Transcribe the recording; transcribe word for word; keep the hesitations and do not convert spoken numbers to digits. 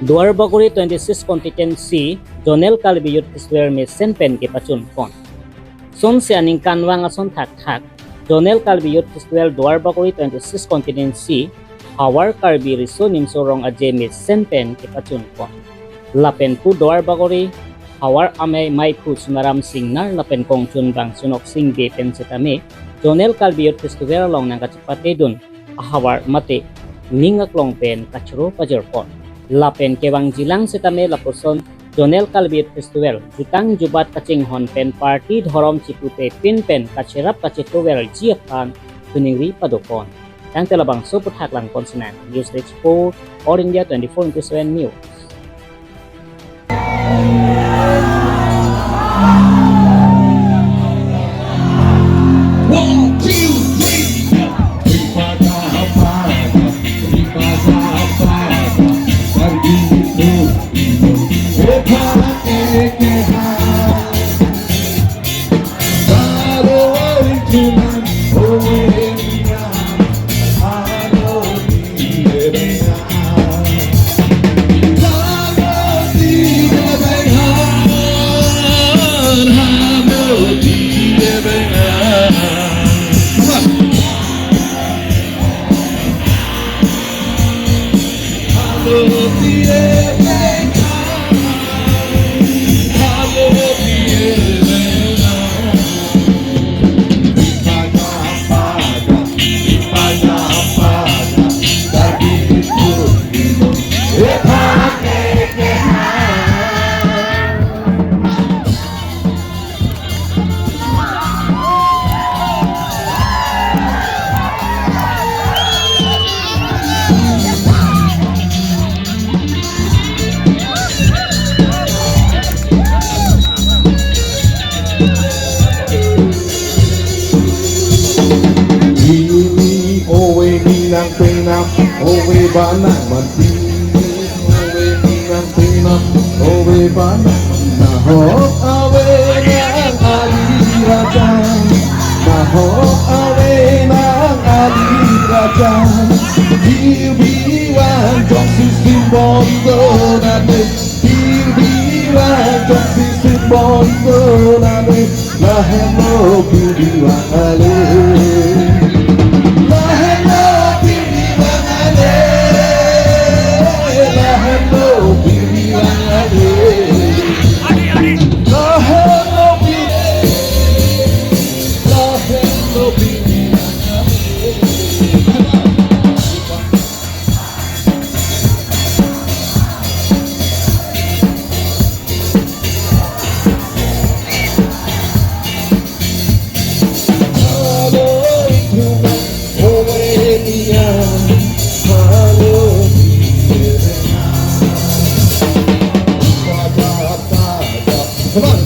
Duarbagori twenty-six constituency Zonal Karbi Youth Festival mesen pen kepachun pon. Sonsi aningkanvang ason thakthak Zonal Karbi Youth Festival Duarbagori twenty-six constituency Havar Karbi Riso Nimso Rong Aje mesen pen kepachun pon. Lapen pu Duarbagori Havar Amei Maiphu Sonaram Singnar lapen kongchunbang Sonok Sing Bey pen setame Zonal Karbi Youth Festival along nangkachepatedun ahavar mate ning aklong pen kachoro pajor pon. Lapen kevangjilang setame lapuson Zonal Karbi Youth Festival jutang jubat kachinghon pen party dhorom chipute pin pen kacherap kachetoverji aphan chiningri pado pon. Tangte labangso aputhak langpon sinang. News Desk Report, All India twenty-four into seven News. One, two, three. Ove ninang penap, ove ba nang manpi. Ove ninang penap, ove ba nang. Nahok ave nang aliraja. Nahok ave nang aliraja. Hirbi vang jongsi simbon do nane. Hirbi vang jongsi simbon do nane. Lahenlo hirbi vang ale. Lahenlo hirbi vang ale. Lahenlo hirbi vang ale. Lahenlo hirbi, lahenlo hirbi vang ale. Come on.